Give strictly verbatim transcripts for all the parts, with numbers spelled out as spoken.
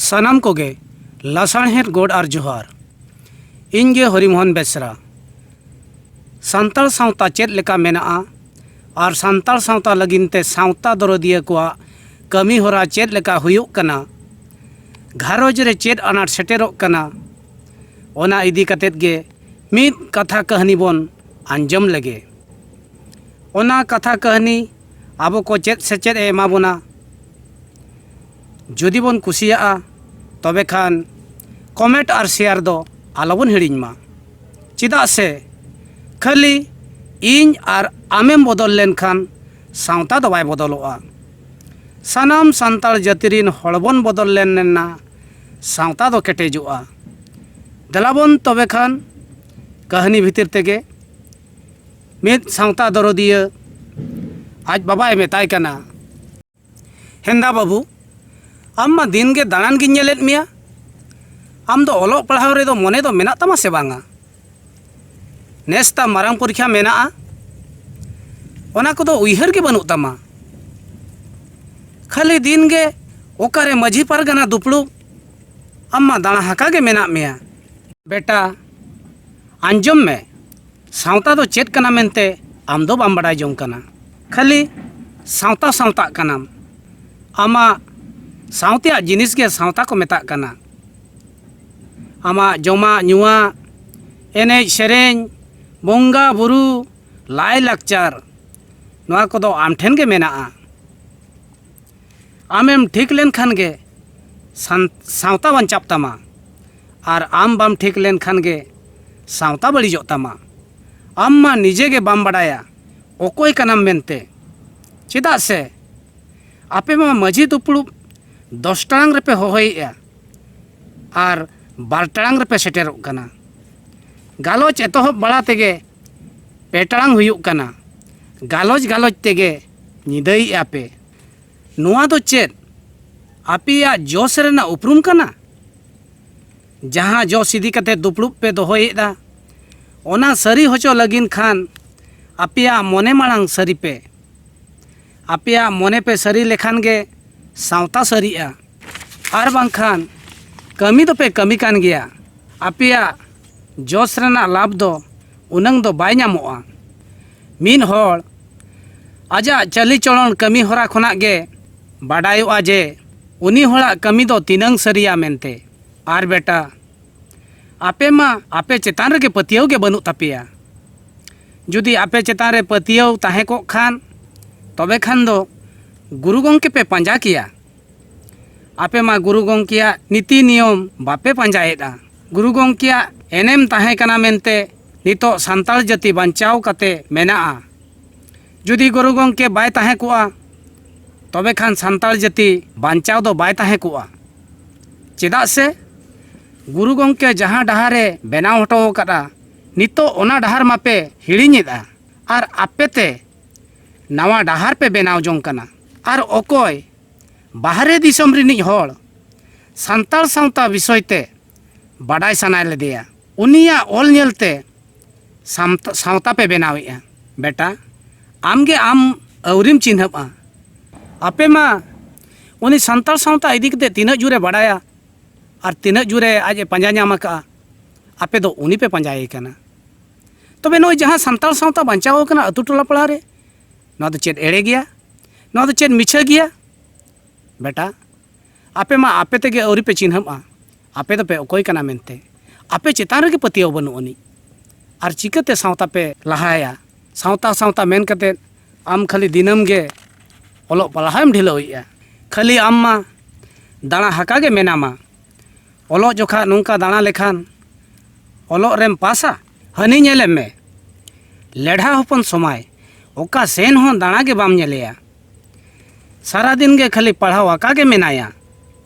ᱥᱟᱱᱟᱢ ᱠᱚᱜᱮ ᱞᱟᱥᱟᱲᱦᱮᱫ ᱜᱚᱰ ᱟᱨ ᱡᱚᱦᱟᱨ᱾ ᱤᱧ ᱜᱮ ᱦᱚᱨᱤᱢᱳᱦᱚᱱ ᱵᱮᱥᱨᱟ᱾ ᱥᱟᱱᱛᱟᱲ ᱥᱟᱶᱛᱟ ᱪᱮᱫ ᱞᱮᱠᱟ ᱢᱮᱱᱟᱜᱼᱟ ᱟᱨ ᱥᱟᱱᱛᱟᱲ ᱥᱟᱶᱛᱟ ᱞᱟᱹᱜᱤᱫ ᱛᱮ ᱥᱟᱶᱛᱟ ᱫᱚᱨᱚᱫᱤᱭᱟᱹ ᱠᱚᱣᱟᱜ ᱠᱟᱹᱢᱤ ᱦᱚᱨᱟ ᱪᱮᱫ ᱞᱮᱠᱟ ᱦᱩᱭᱩᱜ ᱠᱟᱱᱟ, ᱜᱷᱟᱨᱚᱸᱡᱽ ᱨᱮ ᱪᱮᱫ ᱟᱱᱟᱴ ᱥᱮᱴᱮᱨᱚᱜ ᱠᱟᱱᱟ, ᱚᱱᱟ ᱤᱫᱤ ᱠᱟᱛᱮᱫ ᱜᱮ ᱢᱤᱫ ᱠᱟᱛᱷᱟ ᱠᱟᱹᱦᱱᱤ ᱵᱚᱱ ᱟᱸᱡᱚᱢ ᱞᱮᱜᱮ᱾ ᱚᱱᱟ ᱠᱟᱛᱷᱟ ᱠᱟᱹᱦᱱᱤ ᱟᱵᱚ ᱠᱚ ᱪᱮᱫ ᱥᱮᱪᱮᱫ ᱮ ᱮᱢᱟ ᱵᱚᱱᱟ? ᱡᱩᱫᱤ ᱵᱚᱱ ᱠᱩᱥᱤᱭᱟᱜᱼᱟ, ᱛᱚᱵᱮ ᱠᱷᱟᱱ comment ᱟᱨ share ᱫᱚ ᱟᱞᱚᱵᱚᱱ ᱦᱤᱲᱤᱧ ᱢᱟ᱾ ᱪᱮᱫᱟᱜ ᱥᱮ ᱠᱷᱟᱹᱞᱤ ᱤᱧ ᱟᱨ ᱟᱢᱮᱢ ᱵᱚᱫᱚᱞ ᱞᱮᱱᱠᱷᱟᱱ ᱥᱟᱶᱛᱟ ᱫᱚ ᱵᱟᱭ ᱵᱚᱫᱚᱞᱚᱜᱼᱟ᱾ ᱥᱟᱱᱟᱢ ᱥᱟᱱᱛᱟᱲ ᱡᱟᱹᱛᱤ ᱨᱤᱱ ᱦᱚᱲ ᱵᱚᱱ ᱵᱚᱫᱚᱞ ᱞᱮᱱ ᱞᱮᱱᱟ ᱥᱟᱶᱛᱟ ᱫᱚ ᱠᱮᱴᱮᱡᱚᱜᱼᱟ᱾ ᱫᱮᱞᱟᱵᱚᱱ ᱛᱚᱵᱮ ᱠᱷᱟᱱ ᱠᱟᱹᱦᱱᱤ ᱵᱷᱤᱛᱤᱨ ᱛᱮᱜᱮ ᱢᱤᱫ ᱥᱟᱶᱛᱟ ᱫᱚᱨᱚᱫᱤᱭᱟᱹ ᱟᱡ ᱵᱟᱵᱟᱭ ᱢᱮᱛᱟᱭ ᱠᱟᱱᱟ, ᱦᱮᱸᱫᱟ ᱵᱟᱹᱵᱩ, ᱟᱢ ᱢᱟ ᱫᱤᱱ ᱜᱮ ᱫᱟᱬᱟᱱ ᱜᱤᱧ ᱧᱮᱞᱮᱫ ᱢᱮᱭᱟ᱾ ᱟᱢ ᱫᱚ ᱚᱞᱚᱜ ᱯᱟᱲᱦᱟᱣ ᱨᱮᱫᱚ ᱢᱚᱱᱮ ᱫᱚ ᱢᱮᱱᱟᱜ ᱛᱟᱢᱟ ᱥᱮ ᱵᱟᱝᱟ? ᱱᱮᱥ ᱛᱟᱢ ᱢᱟᱨᱟᱝ ᱯᱚᱨᱤᱠᱷᱟ ᱢᱮᱱᱟᱜᱼᱟ, ᱚᱱᱟ ᱠᱚᱫᱚ ᱩᱭᱦᱟᱹᱨ ᱜᱮ ᱵᱟᱹᱱᱩᱜ ᱛᱟᱢᱟ᱾ ᱠᱷᱟᱹᱞᱤ ᱫᱤᱱ ᱜᱮ ᱚᱠᱟᱨᱮ ᱢᱟᱹᱡᱷᱤ ᱯᱟᱨᱜᱟᱱᱟ ᱫᱩᱯᱲᱩᱵ, ᱟᱢ ᱢᱟ ᱫᱟᱬᱟ ᱦᱟᱠᱟ ᱜᱮ ᱢᱮᱱᱟᱜ ᱢᱮᱭᱟ᱾ ᱵᱮᱴᱟ, ᱟᱸᱡᱚᱢ ᱢᱮ, ᱥᱟᱶᱛᱟ ᱫᱚ ᱪᱮᱫ ᱠᱟᱱᱟ ᱢᱮᱱᱛᱮ ᱟᱢ ᱫᱚ ᱵᱟᱢ ᱵᱟᱰᱟᱭ ᱡᱚᱝ ᱠᱟᱱᱟ᱾ ᱠᱷᱟᱹᱞᱤ ᱥᱟᱶᱛᱟ ᱥᱟᱶᱛᱟᱜ ᱠᱟᱱᱟᱢ᱾ ᱟᱢᱟᱜ ᱥᱟᱶᱛᱮᱭᱟᱜ ᱡᱤᱱᱤᱥ ᱜᱮ ᱥᱟᱶᱛᱟ ᱠᱚ ᱢᱮᱛᱟᱜ ᱠᱟᱱᱟ᱾ ᱟᱢᱟᱜ ᱡᱚᱢᱟᱜ ᱧᱩᱣᱟᱜ, ᱮᱱᱮᱡ ᱥᱮᱨᱮᱧ, ᱵᱚᱸᱜᱟ ᱵᱩᱨᱩ, ᱞᱟᱭ ᱞᱟᱠᱪᱟᱨ, ᱱᱚᱣᱟ ᱠᱚᱫᱚ ᱟᱢ ᱴᱷᱮᱱ ᱜᱮ ᱢᱮᱱᱟᱜᱼᱟ᱾ ᱟᱢᱮᱢ ᱴᱷᱤᱠ ᱞᱮᱱᱠᱷᱟᱱ ᱜᱮ ᱥᱟᱱ-, ᱥᱟᱶᱛᱟ ᱵᱟᱧᱪᱟᱜ ᱛᱟᱢᱟ, ᱟᱨ ᱟᱢ ᱵᱟᱢ ᱴᱷᱤᱠ ᱞᱮᱱᱠᱷᱟᱱ ᱜᱮ ᱥᱟᱶᱛᱟ ᱵᱟᱹᱲᱤᱡᱚᱜ ᱛᱟᱢᱟ᱾ ᱟᱢ ᱢᱟ ᱱᱤᱡᱮ ᱜᱮ ᱵᱟᱢ ᱵᱟᱰᱟᱭᱟ ᱚᱠᱚᱭ ᱠᱟᱱᱟᱢ ᱢᱮᱱᱛᱮ᱾ ᱪᱮᱫᱟᱜ ᱥᱮ ᱟᱯᱮ ᱢᱟ ᱢᱟᱹᱡᱷᱤ ᱫᱩᱯᱲᱩᱵ ᱫᱚᱥ ᱴᱟᱲᱟᱝ ᱨᱮᱯᱮ ᱦᱚᱦᱚᱭᱮᱫᱼᱟ ᱟᱨ ᱵᱟᱨ ᱴᱟᱲᱟᱝ ᱨᱮᱯᱮ ᱥᱮᱴᱮᱨᱚᱜ ᱠᱟᱱᱟ᱾ ᱜᱟᱞᱚᱪ ᱮᱛᱚᱦᱚᱵ ᱵᱟᱲᱟ ᱛᱮᱜᱮ ᱯᱮ ᱴᱟᱲᱟᱝ ᱦᱩᱭᱩᱜ ᱠᱟᱱᱟ᱾ ᱜᱟᱞᱚᱪ ᱜᱟᱞᱚᱪ ᱛᱮᱜᱮ ᱧᱤᱫᱟᱹᱭᱮᱫᱼᱟ ᱯᱮ᱾ ᱱᱚᱣᱟ ᱫᱚ ᱪᱮᱫ ᱟᱯᱮᱭᱟᱜ ᱡᱚᱥ ᱨᱮᱱᱟᱜ ᱩᱯᱨᱩᱢ ᱠᱟᱱᱟ? ᱡᱟᱦᱟᱸ ᱡᱚᱥ ᱤᱫᱤ ᱠᱟᱛᱮ ᱫᱩᱯᱲᱩᱵ ᱯᱮ ᱫᱚᱦᱚᱭᱮᱫᱟ, ᱚᱱᱟ ᱥᱟᱹᱨᱤ ᱦᱚᱪᱚ ᱞᱟᱹᱜᱤᱫ ᱠᱷᱟᱱ ᱟᱯᱮᱭᱟᱜ ᱢᱚᱱᱮ ᱢᱟᱲᱟᱝ ᱥᱟᱹᱨᱤ ᱯᱮ᱾ ᱟᱯᱮᱭᱟᱜ ᱢᱚᱱᱮ ᱯᱮ ᱥᱟᱹᱨᱤ ᱞᱮᱠᱷᱟᱱ ᱜᱮ ᱥᱟᱶᱛᱟ ᱥᱟᱹᱨᱤᱜᱼᱟ᱾ ᱟᱨ ᱵᱟᱝᱠᱷᱟᱱ ᱠᱟᱹᱢᱤ ᱫᱚᱯᱮ ᱠᱟᱹᱢᱤ ᱠᱟᱱ ᱜᱮᱭᱟ᱾ ᱟᱯᱮᱭᱟᱜ ᱡᱚᱥ ᱨᱮᱱᱟᱜ ᱞᱟᱵᱷ ᱫᱚ ᱩᱱᱟᱹᱝ ᱫᱚ ᱵᱟᱭ ᱧᱟᱢᱚᱜᱼᱟ᱾ ᱢᱤᱫ ᱦᱚᱲ ᱟᱡᱟᱜ ᱪᱟᱹᱞᱤ ᱪᱚᱞᱚᱱ ᱠᱟᱹᱢᱤ ᱦᱚᱨᱟ ᱠᱷᱚᱱᱟᱜ ᱜᱮ ᱵᱟᱰᱟᱭᱚᱜᱼᱟ ᱡᱮ ᱩᱱᱤ ᱦᱚᱲᱟᱜ ᱠᱟᱹᱢᱤ ᱫᱚ ᱛᱤᱱᱟᱹᱝ ᱥᱟᱹᱨᱤᱭᱟ ᱢᱮᱱᱛᱮ᱾ ᱟᱨ ᱵᱮᱴᱟ, ᱟᱯᱮ ᱢᱟ ᱟᱯᱮ ᱪᱮᱛᱟᱱ ᱨᱮᱜᱮ ᱯᱟᱹᱛᱭᱟᱹᱣ ᱜᱮ ᱵᱟᱹᱱᱩᱜ ᱛᱟᱯᱮᱭᱟ᱾ ᱡᱩᱫᱤ ᱟᱯᱮ ᱪᱮᱛᱟᱱ ᱨᱮ ᱯᱟᱹᱛᱭᱟᱹᱣ ᱛᱟᱦᱮᱸ ᱠᱚᱜ ᱠᱷᱟᱱ, ᱛᱚᱵᱮ ᱠᱷᱟᱱ ᱫᱚ ᱜᱩᱨᱩ ᱜᱚᱢᱠᱮ ᱯᱮ ᱯᱟᱸᱡᱟ ᱠᱮᱭᱟ᱾ ᱟᱯᱮ ᱢᱟ ᱜᱩᱨᱩ ᱜᱚᱢᱠᱮᱭᱟᱜ ᱱᱤᱛᱤ ᱱᱤᱭᱚᱢ ᱵᱟᱯᱮ ᱯᱟᱸᱡᱟᱭᱮᱫᱼᱟ᱾ ᱜᱩᱨᱩ ᱜᱚᱢᱠᱮᱭᱟᱜ ᱮᱱᱮᱢ ᱛᱟᱦᱮᱸ ᱠᱟᱱᱟ ᱢᱮᱱᱛᱮ ᱱᱤᱛᱚᱜ ᱥᱟᱱᱛᱟᱲ ᱡᱟᱹᱛᱤ ᱵᱟᱧᱪᱟᱣ ᱠᱟᱛᱮ ᱢᱮᱱᱟᱜᱼᱟ᱾ ᱡᱩᱫᱤ ᱜᱩᱨᱩ ᱜᱚᱢᱠᱮ ᱵᱟᱭ ᱛᱟᱦᱮᱸ ᱠᱚᱜᱼᱟ, ᱛᱚᱵᱮ ᱠᱷᱟᱱ ᱥᱟᱱᱛᱟᱲ ᱡᱟᱹᱛᱤ ᱵᱟᱧᱪᱟᱣ ᱫᱚ ᱵᱟᱭ ᱛᱟᱦᱮᱸ ᱠᱚᱜᱼᱟ᱾ ᱪᱮᱫᱟᱜ ᱥᱮ ᱜᱩᱨᱩ ᱜᱚᱢᱠᱮ ᱡᱟᱦᱟᱸ ᱰᱟᱦᱟᱨᱮ ᱵᱮᱱᱟᱣ ᱦᱚᱴᱚ ᱟᱠᱟᱫᱼᱟ, ᱱᱤᱛᱚᱜ ᱚᱱᱟ ᱰᱟᱦᱟᱨ ᱢᱟᱯᱮ ᱦᱤᱲᱤᱧᱮᱫᱼᱟ᱾ ᱟᱨ ᱟᱯᱮ ᱛᱮ ᱱᱟᱣᱟ ᱰᱟᱦᱟᱨ ᱯᱮ ᱵᱮᱱᱟᱣ ᱡᱚᱝ ᱠᱟᱱᱟ᱾ ᱟᱨ ᱚᱠᱚᱭ ᱵᱟᱦᱨᱮ ᱫᱤᱥᱚᱢ ᱨᱤᱱᱤᱡ ᱦᱚᱲ ᱥᱟᱱᱛᱟᱲ ᱥᱟᱶᱛᱟ ᱵᱤᱥᱚᱭ ᱛᱮ ᱵᱟᱰᱟᱭ ᱥᱟᱱᱟᱭ ᱞᱮᱫᱮᱭᱟ, ᱩᱱᱤᱭᱟᱜ ᱚᱞ ᱧᱮᱞᱛᱮ ᱥᱟᱢᱛ- ᱥᱟᱶᱛᱟ ᱯᱮ ᱵᱮᱱᱟᱣᱮᱫᱼᱟ᱾ ᱵᱮᱴᱟ, ᱟᱢᱜᱮ ᱟᱢ ᱟᱹᱣᱨᱤᱢ ᱪᱤᱱᱦᱟᱹᱯᱼᱟ᱾ ᱟᱯᱮ ᱢᱟ ᱩᱱᱤ ᱥᱟᱱᱛᱟᱲ ᱥᱟᱶᱛᱟ ᱤᱫᱤ ᱠᱟᱛᱮ ᱛᱤᱱᱟᱹᱜ ᱡᱳᱨᱮ ᱵᱟᱰᱟᱭᱟ ᱟᱨ ᱛᱤᱱᱟᱹᱜ ᱡᱳᱨᱮ ᱟᱡ ᱮ ᱯᱟᱸᱡᱟ ᱧᱟᱢ ᱟᱠᱟᱫᱼᱟ, ᱟᱯᱮ ᱫᱚ ᱩᱱᱤ ᱯᱮ ᱯᱟᱸᱡᱟᱭᱮ ᱠᱟᱱᱟ᱾ ᱛᱚᱵᱮ ᱱᱚᱜᱼᱚᱭ ᱡᱟᱦᱟᱸ ᱥᱟᱱᱛᱟᱲ ᱥᱟᱶᱛᱟ ᱵᱟᱧᱪᱟᱣ ᱟᱠᱟᱱᱟ ᱟᱹᱛᱩ ᱴᱚᱞᱟ ᱯᱟᱲᱟ ᱨᱮ, ᱱᱚᱣᱟ ᱫᱚ ᱪᱮᱫ ᱮᱲᱮ ᱜᱮᱭᱟ? ᱱᱚᱣᱟ ᱫᱚ ᱪᱮᱫ ᱢᱤᱪᱷᱟᱹ ᱜᱮᱭᱟ? ᱵᱮᱴᱟ, ᱟᱯᱮ ᱢᱟ ᱟᱯᱮ ᱛᱮᱜᱮ ᱟᱹᱣᱨᱤ ᱯᱮ ᱪᱤᱱᱦᱟᱹᱯᱼᱟ, ᱟᱯᱮ ᱫᱚᱯᱮ ᱚᱠᱚᱭ ᱠᱟᱱᱟ ᱢᱮᱱᱛᱮ᱾ ᱟᱯᱮ ᱪᱮᱛᱟᱱ ᱨᱮᱜᱮ ᱯᱟᱹᱛᱭᱟᱹᱣ ᱵᱟᱹᱱᱩᱜ ᱟᱹᱱᱤᱡ᱾ ᱟᱨ ᱪᱤᱠᱟᱹᱛᱮ ᱥᱟᱶᱛᱟ ᱯᱮ ᱞᱟᱦᱟᱭᱟ? ᱥᱟᱶᱛᱟ ᱥᱟᱶᱛᱟ ᱢᱮᱱ ᱠᱟᱛᱮ ᱟᱢ ᱠᱷᱟᱹᱞᱤ ᱫᱤᱱᱟᱹᱢ ᱜᱮ ᱚᱞᱚᱜ ᱯᱟᱲᱦᱟᱣᱮᱢ ᱰᱷᱤᱞᱟᱹᱣᱮᱫᱼᱟ᱾ ᱠᱷᱟᱹᱞᱤ ᱟᱢ ᱢᱟ ᱫᱟᱬᱟ ᱦᱟᱠᱟ ᱜᱮ ᱢᱮᱱᱟᱢᱟ᱾ ᱚᱞᱚᱜ ᱡᱚᱠᱷᱟ ᱱᱚᱝᱠᱟ ᱫᱟᱬᱟ ᱞᱮᱠᱷᱟᱱ ᱚᱞᱚᱜ ᱨᱮᱢ ᱯᱟᱥᱟ? ᱦᱟᱹᱱᱤ ᱧᱮᱞᱮᱢ ᱢᱮ, ᱞᱮᱰᱷᱟ ᱦᱚᱯᱚᱱ ᱥᱚᱢᱟᱭ, ᱚᱠᱟ ᱥᱮᱱ ᱦᱚᱸ ᱫᱟᱬᱟ ᱜᱮ ᱵᱟᱢ ᱧᱮᱞᱮᱭᱟ᱾ ᱥᱟᱨᱟᱫᱤᱱ ᱜᱮ ᱠᱷᱟᱹᱞᱤ ᱯᱟᱲᱦᱟᱣ ᱟᱠᱟ ᱜᱮ ᱢᱮᱱᱟᱭᱟ᱾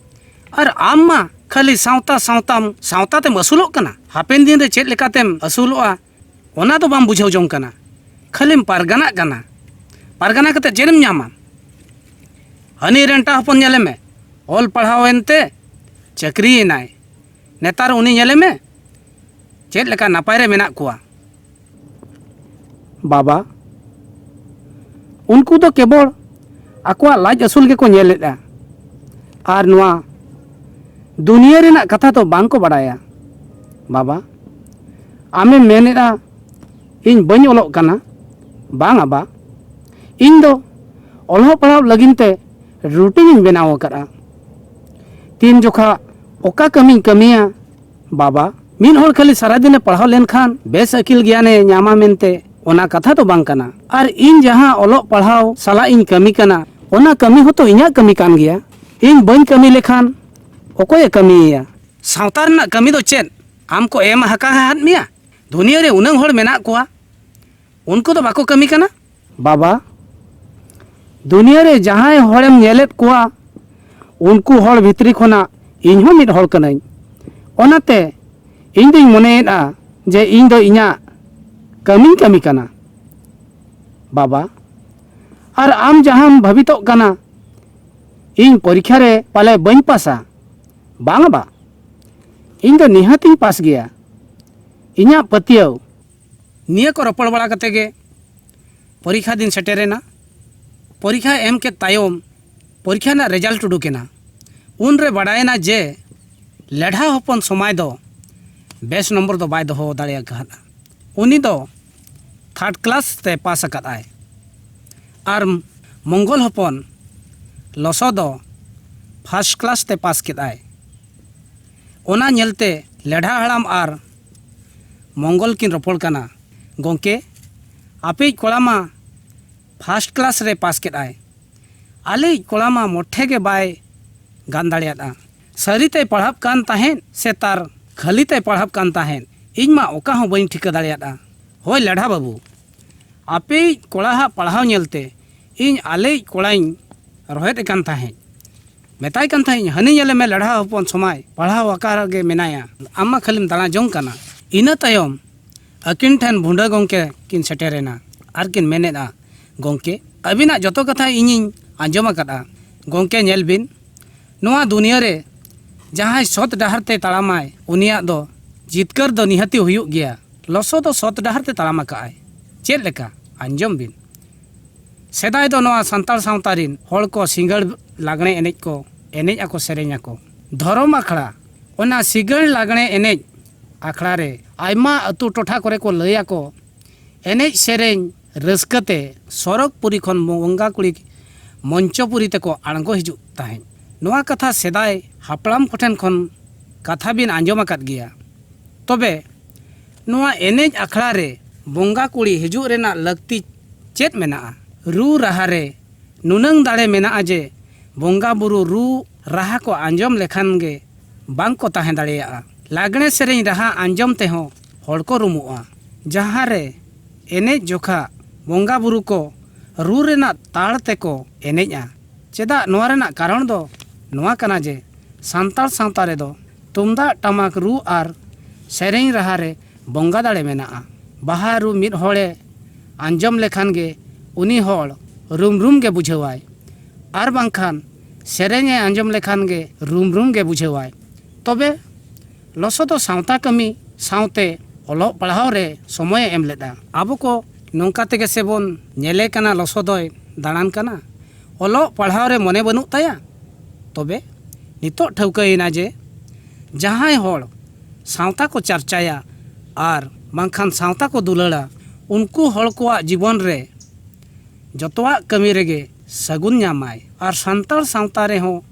ᱟᱨ ᱟᱢ ᱢᱟ ᱠᱷᱟᱹᱞᱤ ᱥᱟᱶᱛᱟ, ᱥᱟᱶᱛᱟᱢ, ᱥᱟᱶᱛᱟ ᱛᱮᱢ ᱟᱹᱥᱩᱞᱚᱜ ᱠᱟᱱᱟ᱾ ᱦᱟᱯᱮᱱ ᱫᱤᱱ ᱨᱮ ᱪᱮᱫ ᱞᱮᱠᱟᱛᱮᱢ ᱟᱹᱥᱩᱞᱚᱜᱼᱟ, ᱚᱱᱟ ᱫᱚ ᱵᱟᱢ ᱵᱩᱡᱷᱟᱹᱣ ᱡᱚᱝ ᱠᱟᱱᱟ᱾ ᱠᱷᱟᱹᱞᱤᱢ ᱯᱟᱨᱜᱟᱱᱟᱜ ᱠᱟᱱᱟ᱾ ᱯᱟᱨᱜᱟᱱᱟ ᱠᱟᱛᱮ ᱪᱮᱫ ᱮᱢ ᱧᱟᱢᱟ? ᱦᱟᱹᱱᱤ ᱨᱮᱱᱴᱟ ᱦᱚᱯᱚᱱ ᱧᱮᱞᱮ ᱢᱮ, ᱚᱞ ᱯᱟᱲᱦᱟᱣ ᱮᱱᱛᱮ ᱪᱟᱹᱠᱨᱤᱭᱮᱱᱟᱭ᱾ ᱱᱮᱛᱟᱨ ᱩᱱᱤ ᱧᱮᱞᱮ ᱢᱮ, ᱪᱮᱫ ᱞᱮᱠᱟ ᱱᱟᱯᱟᱭ ᱨᱮ ᱢᱮᱱᱟᱜ ᱠᱚᱣᱟ᱾ ᱵᱟᱵᱟ, ᱩᱱᱠᱩ ᱫᱚ ᱠᱮᱵᱚᱞ ᱟᱠᱚᱣᱟᱜ ᱞᱟᱡ ᱟᱹᱥᱩᱞ ᱜᱮᱠᱚ ᱧᱮᱞᱮᱫᱼᱟ᱾ ᱟᱨ ᱱᱚᱣᱟ ᱫᱩᱱᱤᱭᱟᱹ ᱨᱮᱱᱟᱜ ᱠᱟᱛᱷᱟ ᱫᱚ ᱵᱟᱝ ᱠᱚ ᱵᱟᱲᱟᱭᱟ᱾ ᱵᱟᱵᱟ, ᱟᱢᱮᱢ ᱢᱮᱱᱮᱫᱼᱟ ᱤᱧ ᱵᱟᱹᱧ ᱚᱞᱚᱜ ᱠᱟᱱᱟ? ᱵᱟᱝ ᱟᱵᱟ, ᱤᱧ ᱫᱚ ᱚᱞᱚᱜ ᱯᱟᱲᱦᱟᱣ ᱞᱟᱹᱜᱤᱫ ᱛᱮ ᱨᱩᱴᱤᱱ ᱤᱧ ᱵᱮᱱᱟᱣ ᱟᱠᱟᱫᱼᱟ᱾ ᱛᱤᱱ ᱡᱚᱠᱷᱟ ᱚᱠᱟ ᱠᱟᱹᱢᱤᱧ ᱠᱟᱹᱢᱤᱭᱟ? ᱵᱟᱵᱟ, ᱢᱤᱫ ᱦᱚᱲ ᱠᱷᱟᱹᱞᱤ ᱥᱟᱨᱟᱫᱤᱱᱮ ᱯᱟᱲᱦᱟᱣ ᱞᱮᱱᱠᱷᱟᱱ ᱵᱮᱥ ᱟᱹᱠᱤᱞ ᱜᱮᱭᱟᱱᱮ ᱧᱟᱢᱟ ᱢᱮᱱᱛᱮ ᱚᱱᱟ ᱠᱟᱛᱷᱟ ᱫᱚ ᱵᱟᱝ ᱠᱟᱱᱟ᱾ ᱟᱨ ᱤᱧ ᱡᱟᱦᱟᱸ ᱚᱞᱚᱜ ᱯᱟᱲᱦᱟᱣ ᱥᱟᱞᱟᱜ ᱤᱧ ᱠᱟᱹᱢᱤ ᱠᱟᱱᱟ, ᱚᱱᱟ ᱠᱟᱹᱢᱤ ᱦᱚᱸᱛᱚ ᱤᱧᱟᱹᱜ ᱠᱟᱹᱢᱤ ᱠᱟᱱ ᱜᱮᱭᱟ᱾ ᱤᱧ ᱵᱟᱹᱧ ᱠᱟᱹᱢᱤ ᱞᱮᱠᱷᱟᱱ ᱚᱠᱚᱭᱮ ᱠᱟᱹᱢᱤᱭᱮᱭᱟ? ᱥᱟᱶᱛᱟ ᱨᱮᱱᱟᱜ ᱠᱟᱹᱢᱤ ᱫᱚ ᱪᱮᱫ ᱟᱢ ᱠᱚ ᱮᱢ ᱟᱠᱟᱫ ᱢᱮᱭᱟ? ᱫᱩᱱᱤᱭᱟᱹ ᱨᱮ ᱩᱱᱟᱹᱝ ᱦᱚᱲ ᱢᱮᱱᱟᱜ ᱠᱚᱣᱟ, ᱩᱱᱠᱩ ᱫᱚ ᱵᱟᱠᱚ ᱠᱟᱹᱢᱤ ᱠᱟᱱᱟ? ᱵᱟᱵᱟ, ᱫᱩᱱᱤᱭᱟᱹ ᱨᱮ ᱡᱟᱦᱟᱸᱭ ᱦᱚᱲᱮᱢ ᱧᱮᱞᱮᱫ ᱠᱚᱣᱟ, ᱩᱱᱠᱩ ᱦᱚᱲ ᱵᱷᱤᱛᱨᱤ ᱠᱷᱚᱱᱟᱜ ᱤᱧ ᱦᱚᱸ ᱢᱤᱫ ᱦᱚᱲ ᱠᱟᱹᱱᱟᱹᱧ᱾ ᱚᱱᱟᱛᱮ ᱤᱧ ᱫᱩᱧ ᱢᱚᱱᱮᱭᱮᱫᱼᱟ ᱡᱮ ᱤᱧ ᱫᱚ ᱤᱧᱟᱹᱜ ᱠᱟᱹᱢᱤᱧ ᱠᱟᱹᱢᱤ ᱠᱟᱱᱟ᱾ ᱵᱟᱵᱟ, ᱟᱨ ᱟᱢ ᱡᱟᱦᱟᱸᱢ ᱵᱷᱟᱵᱤᱛᱚᱜ ᱠᱟᱱᱟ, ᱤᱧ ᱯᱚᱨᱤᱠᱠᱷᱟ ᱨᱮ ᱯᱟᱞᱮ ᱵᱟᱹᱧ ᱯᱟᱥᱟ? ᱵᱟᱝ ᱵᱟ, ᱤᱧ ᱫᱚ ᱱᱤᱦᱟᱹᱛᱤᱧ ᱯᱟᱥ ᱜᱮᱭᱟ, ᱤᱧᱟᱹᱜ ᱯᱟᱹᱛᱭᱟᱹᱣ᱾ ᱱᱤᱭᱟᱹ ᱠᱚ ᱨᱚᱯᱚᱲ ᱵᱟᱲᱟ ᱠᱟᱛᱮ ᱜᱮ ᱯᱚᱨᱤᱠᱠᱷᱟ ᱫᱤᱱ ᱥᱮᱴᱮᱨᱮᱱᱟ᱾ ᱯᱚᱨᱤᱠᱠᱷᱟ ᱮᱢ ᱠᱮᱫ ᱛᱟᱭᱚᱢ ᱯᱚᱨᱤᱠᱠᱷᱟ ᱨᱮᱱᱟᱜ ᱨᱮᱡᱟᱞᱴ ᱩᱰᱩᱠᱮᱱᱟ᱾ ᱩᱱᱨᱮ ᱵᱟᱰᱟᱭᱮᱱᱟ ᱡᱮ ᱞᱮᱰᱷᱟ ᱦᱚᱯᱚᱱ ᱥᱚᱢᱟᱭ ᱫᱚ ᱵᱮᱥ ᱱᱚᱢᱵᱚᱨ ᱫᱚ ᱵᱟᱭ ᱫᱚᱦᱚ ᱫᱟᱲᱮ ᱟᱠᱟᱫᱼᱟ᱾ ᱩᱱᱤ ᱫᱚ ᱛᱷᱟᱨᱰ ᱠᱞᱟᱥ ᱛᱮ ᱯᱟᱥ ᱟᱠᱟᱫᱼᱟᱭ᱾ ᱟᱨ ᱢᱚᱝᱜᱚᱞ ᱦᱚᱯᱚᱱ ᱞᱚᱥᱚ ᱫᱚ ᱯᱷᱟᱥᱴ ᱠᱞᱟᱥ ᱛᱮ ᱯᱟᱥ ᱠᱮᱫᱼᱟᱭ᱾ ᱚᱱᱟ ᱧᱮᱞᱛᱮ ᱞᱮᱰᱷᱟ ᱦᱟᱲᱟᱢ ᱟᱨ ᱢᱚᱝᱜᱚᱞ ᱠᱤᱱ ᱨᱚᱯᱚᱲ ᱠᱟᱱᱟ, "ᱜᱚᱢᱠᱮ, ᱟᱯᱮᱭᱤᱡ ᱠᱚᱲᱟ ᱢᱟ ᱯᱷᱟᱥᱴ ᱠᱞᱟᱥ ᱨᱮ ᱯᱟᱥ ᱠᱮᱫᱼᱟᱭ, ᱟᱞᱮᱭᱤᱡ ᱠᱚᱲᱟ ᱢᱟ ᱢᱚᱴᱷᱮ ᱜᱮ ᱵᱟᱭ ᱜᱟᱱ ᱫᱟᱲᱮᱭᱟᱫᱼᱟ᱾ ᱥᱟᱹᱨᱤ ᱛᱮᱭ ᱯᱟᱲᱦᱟᱜ ᱠᱟᱱ ᱛᱟᱦᱮᱸᱫ ᱥᱮ ᱛᱟᱨ ᱠᱷᱟᱹᱞᱤ ᱛᱮᱭ ᱯᱟᱲᱦᱟᱜ ᱠᱟᱱ ᱛᱟᱦᱮᱸᱫ, ᱤᱧ ᱢᱟ ᱚᱠᱟ ᱦᱚᱸ ᱵᱟᱹᱧ ᱴᱷᱤᱠᱟᱹ ᱫᱟᱲᱮᱭᱟᱫᱼᱟ᱾ ᱦᱳᱭ ᱞᱮᱰᱷᱟ ᱵᱟᱹᱵᱩ, ᱟᱯᱮᱭᱤᱡ ᱠᱚᱲᱟᱣᱟᱜ ᱯᱟᱲᱦᱟᱣ ᱧᱮᱞᱛᱮ ᱤᱧ ᱟᱞᱮᱭᱤᱡ ᱠᱚᱲᱟᱧ ᱨᱚᱦᱮᱫ ᱮ ᱠᱟᱱ ᱛᱟᱦᱮᱸᱫ᱾ ᱢᱮᱛᱟᱭ ᱠᱟᱱ ᱛᱟᱦᱮᱸᱫ, 'ᱦᱟᱹᱱᱤ ᱧᱮᱞᱮ ᱢᱮ ᱞᱮᱰᱷᱟ ᱦᱚᱯᱚᱱ ᱥᱚᱢᱟᱭ ᱯᱟᱲᱦᱟᱣ ᱟᱠᱟᱫ ᱜᱮ ᱢᱮᱱᱟᱭᱟ, ᱟᱢ ᱢᱟ ᱠᱷᱟᱹᱞᱤᱢ ᱫᱟᱬᱟ ᱡᱚᱝ ᱠᱟᱱᱟ.' ᱤᱱᱟᱹ ᱛᱟᱭᱚᱢ ᱟᱹᱠᱤᱱ ᱴᱷᱮᱱ ᱵᱷᱩᱸᱰᱟᱹ ᱜᱚᱢᱠᱮ ᱠᱤᱱ ᱥᱮᱴᱮᱨᱮᱱᱟ ᱟᱨ ᱠᱤᱱ ᱢᱮᱱᱮᱫᱼᱟ, "ᱜᱚᱢᱠᱮ, ᱟᱹᱵᱤᱱᱟᱜ ᱡᱚᱛᱚ ᱠᱟᱛᱷᱟ ᱤᱧᱤᱧ ᱟᱸᱡᱚᱢ ᱟᱠᱟᱫᱼᱟ᱾ ᱜᱚᱢᱠᱮ, ᱧᱮᱞ ᱵᱤᱱ, ᱱᱚᱣᱟ ᱫᱩᱱᱤᱭᱟᱹ ᱨᱮ ᱡᱟᱦᱟᱸᱭ ᱥᱚᱛ ᱰᱟᱦᱟᱨ ᱛᱮ ᱛᱟᱲᱟᱢᱟᱭ, ᱩᱱᱤᱭᱟᱜ ᱫᱚ ᱡᱤᱛᱠᱟᱹᱨ ᱫᱚ ᱱᱤᱦᱟᱹᱛᱤ ᱦᱩᱭᱩᱜ ᱜᱮᱭᱟ᱾ ᱞᱚᱥᱚ ᱫᱚ ᱥᱚᱛ ᱰᱟᱦᱟᱨ ᱛᱮ ᱛᱟᱲᱟᱢ ᱟᱠᱟᱫᱼᱟᱭ᱾ ᱪᱮᱫ ᱞᱮᱠᱟ? ᱟᱸᱡᱚᱢ ᱵᱤᱱ᱾ ᱥᱮᱫᱟᱭ ᱫᱚ ᱱᱚᱣᱟ ᱥᱟᱱᱛᱟᱲ ᱥᱟᱶᱛᱟ ᱨᱤᱱ ᱦᱚᱲ ᱠᱚ ᱥᱤᱸᱜᱟᱹᱲ ᱞᱟᱜᱽᱬᱮ ᱮᱱᱮᱡ ᱠᱚ ᱮᱱᱮᱡ ᱟᱠᱚ, ᱥᱮᱨᱮᱧ ᱟᱠᱚ᱾ ᱫᱷᱚᱨᱚᱢ ᱟᱠᱷᱲᱟ, ᱚᱱᱟ ᱥᱤᱸᱜᱟᱹᱲ ᱞᱟᱜᱽᱬᱮ ᱮᱱᱮᱡ ᱟᱠᱷᱲᱟ ᱨᱮ ᱟᱭᱢᱟ ᱟᱹᱛᱩ ᱴᱚᱴᱷᱟ ᱠᱚᱨᱮ ᱠᱚ ᱞᱟᱹᱭ ᱟᱠᱚ, ᱮᱱᱮᱡ ᱥᱮᱨᱮᱧ ᱨᱟᱹᱥᱠᱟᱹ ᱛᱮ ᱥᱚᱨᱚᱜᱽ ᱯᱩᱨᱤ ᱠᱷᱚᱱ ᱵᱚᱸᱜᱟ ᱠᱩᱲᱤ ᱢᱚᱧᱪᱚᱯᱩᱨᱤ ᱛᱮᱠᱚ ᱟᱬᱜᱚ ᱦᱤᱡᱩᱜ ᱛᱟᱦᱮᱸᱫ᱾ ᱱᱚᱣᱟ ᱠᱟᱛᱷᱟ ᱥᱮᱫᱟᱭ ᱦᱟᱯᱲᱟᱢ ᱠᱚᱴᱷᱮᱱ ᱠᱷᱚᱱ ᱠᱟᱛᱷᱟ ᱵᱤᱱ ᱟᱸᱡᱚᱢ ᱟᱠᱟᱫ ᱜᱮᱭᱟ᱾ ᱛᱚᱵᱮ ᱱᱚᱣᱟ ᱮᱱᱮᱡ ᱟᱠᱷᱲᱟ ᱨᱮ ᱵᱚᱸᱜᱟ ᱠᱩᱲᱤ ᱦᱤᱡᱩᱜ ᱨᱮᱱᱟᱜ ᱞᱟᱹᱠᱛᱤ ᱪᱮᱫ ᱢᱮᱱᱟᱜᱼᱟ? ᱨᱩ ᱨᱟᱦᱟ ᱨᱮ ᱱᱩᱱᱟᱹᱝ ᱫᱟᱲᱮ ᱢᱮᱱᱟᱜᱼᱟ ᱡᱮ ᱵᱚᱸᱜᱟ ᱵᱩᱨᱩ ᱨᱩ ᱨᱟᱦᱟ ᱠᱚ ᱟᱸᱡᱚᱢ ᱞᱮᱠᱷᱟᱱ ᱜᱮ ᱵᱟᱝ ᱠᱚ ᱛᱟᱦᱮᱸ ᱫᱟᱲᱮᱭᱟᱜᱼᱟ᱾ ᱞᱟᱜᱽᱬᱮ ᱥᱮᱨᱮᱧ ᱨᱟᱦᱟ ᱟᱸᱡᱚᱢ ᱛᱮᱦᱚᱸ ᱦᱚᱲ ᱠᱚ ᱨᱩᱢᱩᱜᱼᱟ᱾ ᱡᱟᱦᱟᱸ ᱨᱮ ᱮᱱᱮᱡ ᱡᱚᱠᱷᱟ ᱵᱚᱸᱜᱟ ᱵᱩᱨᱩ ᱠᱚ ᱨᱩ ᱨᱮᱱᱟᱜ ᱛᱟᱲ ᱛᱮᱠᱚ ᱮᱱᱮᱡᱼᱟ᱾ ᱪᱮᱫᱟᱜ? ᱱᱚᱣᱟ ᱨᱮᱱᱟᱜ ᱠᱟᱨᱚᱱ ᱫᱚ ᱱᱚᱣᱟ ᱠᱟᱱᱟ ᱡᱮ ᱥᱟᱱᱛᱟᱲ ᱥᱟᱶᱛᱟ ᱨᱮᱫᱚ ᱛᱩᱢᱫᱟᱜ ᱴᱟᱢᱟᱠ ᱨᱩ ᱟᱨ ᱥᱮᱨᱮᱧ ᱨᱟᱦᱟ ᱨᱮ ᱵᱚᱸᱜᱟ ᱫᱟᱲᱮ ᱢᱮᱱᱟᱜᱼᱟ᱾ ᱵᱟᱦᱟ ᱨᱩ ᱢᱤᱫ ᱦᱚᱲᱮ ᱟᱸᱡᱚᱢ ᱞᱮᱠᱷᱟᱱ ᱜᱮ ᱩᱱᱤ ᱦᱚᱲ ᱨᱩᱢ ᱨᱩᱢ ᱜᱮ ᱵᱩᱡᱷᱟᱹᱣᱟᱭ, ᱟᱨ ᱵᱟᱝᱠᱷᱟᱱ ᱥᱮᱨᱮᱧ ᱮ ᱟᱸᱡᱚᱢ ᱞᱮᱠᱷᱟᱱ ᱜᱮ ᱨᱩᱢ ᱨᱩᱢ ᱜᱮ ᱵᱩᱡᱷᱟᱹᱣᱟᱭ᱾ ᱛᱚᱵᱮ ᱞᱚᱥᱚ ᱫᱚ ᱥᱟᱶᱛᱟ ᱠᱟᱹᱢᱤ ᱥᱟᱶᱛᱮ ᱚᱞᱚᱜ ᱯᱟᱲᱦᱟᱣ ᱨᱮ ᱥᱚᱢᱚᱭᱮ ᱮᱢ ᱞᱮᱫᱟ᱾ ᱟᱵᱚ ᱠᱚ ᱱᱚᱝᱠᱟ ᱛᱮᱜᱮ ᱥᱮᱵᱚᱱ ᱧᱮᱞᱮ ᱠᱟᱱᱟ ᱞᱚᱥᱚ ᱫᱚᱭ ᱫᱟᱬᱟᱱ ᱠᱟᱱᱟ, ᱚᱞᱚᱜ ᱯᱟᱲᱦᱟᱣ ᱨᱮ ᱢᱚᱱᱮ ᱵᱟᱹᱱᱩᱜ ᱛᱟᱭᱟ᱾ ᱛᱚᱵᱮ ᱱᱤᱛᱚᱜ ᱴᱷᱟᱹᱣᱠᱟᱹᱭᱮᱱᱟ ᱡᱮ ᱡᱟᱦᱟᱸᱭ ᱦᱚᱲ ᱥᱟᱶᱛᱟ ᱠᱚ ᱪᱟᱨᱪᱟᱭᱟ ᱟᱨ ᱵᱟᱝᱠᱷᱟᱱ ᱥᱟᱶᱛᱟ ᱠᱚ ᱫᱩᱞᱟᱹᱲᱟ, ᱩᱱᱠᱩ ᱦᱚᱲ ᱠᱚᱣᱟᱜ ᱡᱤᱵᱚᱱ ᱨᱮ ᱡᱚᱛᱚᱣᱟᱜ ᱠᱟᱹᱢᱤ ᱨᱮᱜᱮ ᱥᱟᱹᱜᱩᱱ ᱧᱟᱢᱟᱭ᱾ ᱟᱨ ᱥᱟᱱᱛᱟᱲ ᱥᱟᱶᱛᱟ ᱨᱮᱦᱚᱸ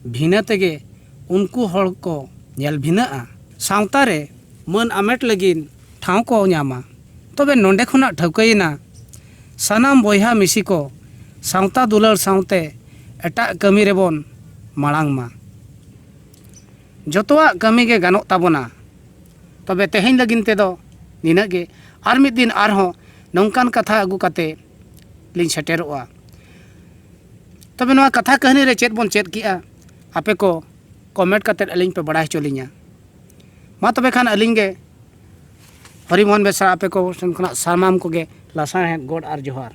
ᱵᱷᱤᱱᱟᱹ ᱛᱮᱜᱮ ᱩᱱᱠᱩ ᱦᱚᱲ ᱠᱚ ᱧᱮᱞ ᱵᱷᱤᱱᱟᱹᱜᱼᱟ᱾ ᱥᱟᱶᱛᱟ ᱨᱮ ᱢᱟᱹᱱ ᱟᱢᱮᱴ ᱞᱟᱹᱜᱤᱫ ᱴᱷᱟᱶ ᱠᱚ ᱧᱟᱢᱟ᱾ ᱛᱚᱵᱮ ᱱᱚᱰᱮ ᱠᱷᱚᱱᱟᱜ ᱴᱷᱟᱹᱣᱠᱟᱹᱭᱮᱱᱟ, ᱥᱟᱱᱟᱢ ᱵᱚᱭᱦᱟ ᱢᱤᱥᱤ ᱠᱚ ᱥᱟᱶᱛᱟ ᱫᱩᱞᱟᱹᱲ ᱥᱟᱶᱛᱮ ᱮᱴᱟᱜ ᱠᱟᱹᱢᱤ ᱨᱮᱵᱚᱱ ᱢᱟᱲᱟᱝ ᱢᱟ᱾ ᱡᱚᱛᱚᱣᱟᱜ ᱠᱟᱹᱢᱤ ᱜᱮ ᱜᱟᱱᱚᱜ ᱛᱟᱵᱚᱱᱟ᱾ ᱛᱚᱵᱮ ᱛᱮᱦᱮᱧ ᱞᱟᱹᱜᱤᱫ ᱛᱮᱫᱚ ᱱᱤᱱᱟᱹᱜ ᱜᱮ᱾ ᱟᱨ ᱢᱤᱫ ᱫᱤᱱ ᱟᱨᱦᱚᱸ ᱱᱚᱝᱠᱟᱱ ᱠᱟᱛᱷᱟ ᱟᱹᱜᱩ ᱠᱟᱛᱮ ᱞᱤᱧ ᱥᱮᱴᱮᱨᱚᱜᱼᱟ᱾ ᱛᱚᱵᱮ ᱱᱚᱣᱟ ᱠᱟᱛᱷᱟ ᱠᱟᱹᱦᱱᱤ ᱨᱮ ᱪᱮᱫ ᱵᱚᱱ ᱪᱮᱫ ᱠᱮᱜᱼᱟ, ᱟᱯᱮ ᱠᱚ ᱠᱚᱢᱮᱱᱴ ᱠᱟᱛᱮ ᱟᱹᱞᱤᱧ ᱯᱮ ᱵᱟᱲᱟᱭ ᱦᱚᱪᱚ ᱞᱤᱧᱟ᱾ ᱢᱟ ᱛᱚᱵᱮ ᱠᱷᱟᱱ ᱟᱹᱞᱤᱧ ᱜᱮ ᱦᱚᱨᱤᱢᱳᱦᱚᱱ ᱵᱮᱥᱨᱟ ᱟᱯᱮ ᱠᱚ ᱥᱮᱱ ᱠᱷᱚᱱᱟᱜ ᱥᱟᱱᱟᱢ ᱠᱚᱜᱮ ᱞᱟᱥᱟᱲᱦᱮᱫ ᱜᱚᱰ ᱟᱨ ᱡᱚᱦᱟᱨ᱾